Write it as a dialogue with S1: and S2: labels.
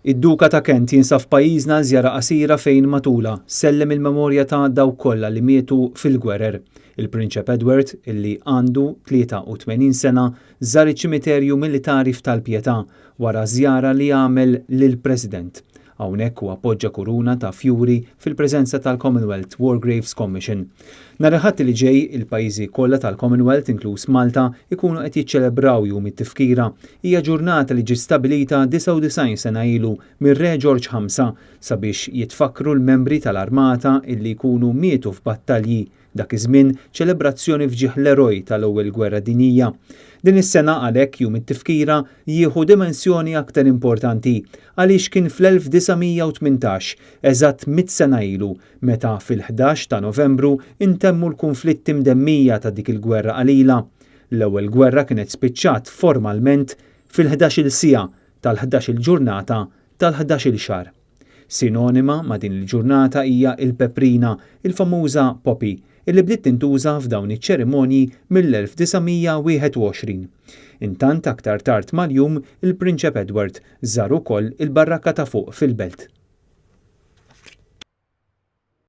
S1: Id-Duka ta' Kent jinsab f'pajjiżna għal żjara qasira fejn matulha sellem il-memorja ta' dawk kollha li mietu fil-gwerer. Il-Prinċep Edward, illi għandu 83 sena, żar iċ-ċimiterju militari f'Tal-Pietà wara żjara li għamel lill-President. Hawnhekk huwa poġġa kuruna ta' fjuri fil-preżenza tal-Commonwealth War Graves Commission. Nhar il-Ħadd li ġej, il-pajjiżi kollha tal-Commonwealth, inkluż Malta, ikunu qed jiċċelebraw Jum it-Tifkira. Hija ġurnata li ġiet stabilita 99 sena ilu mir-Re Ġorġ Ħamsa sabiex jitfakkru l-membri tal-armata illi jkunu mietu f'battalji dak iż-żmien ċelebrazzjoni f'ġieħ l-eroj tal-Ewwel Gwerra Dinjija. Din is-sena għalhekk Jum it-Tifkira jieħu dimensjoni aktar importanti għaliex kien fl-1918, eżatt mitt sena ilu, meta fil-11 ta' Novembru intemmu l-kunflitti mdemmija ta' dik il-gwerra qalila. L-ewwel gwerra kienet spiċċat formalment fil-ħdax-il siegħa tal-ħdax-il ġurnata tal-ħdax-il xahar. Sinonima ma' din il-ġurnata hija l-peprina, il-famuża poppy, illi bdiet tintuża f'dawn iċ-ċerimonji mill-1921. Intant aktar tard mal-jum, il-Prinċep Edward żar ukoll il-Barrakka ta' Fuq fil-Belt.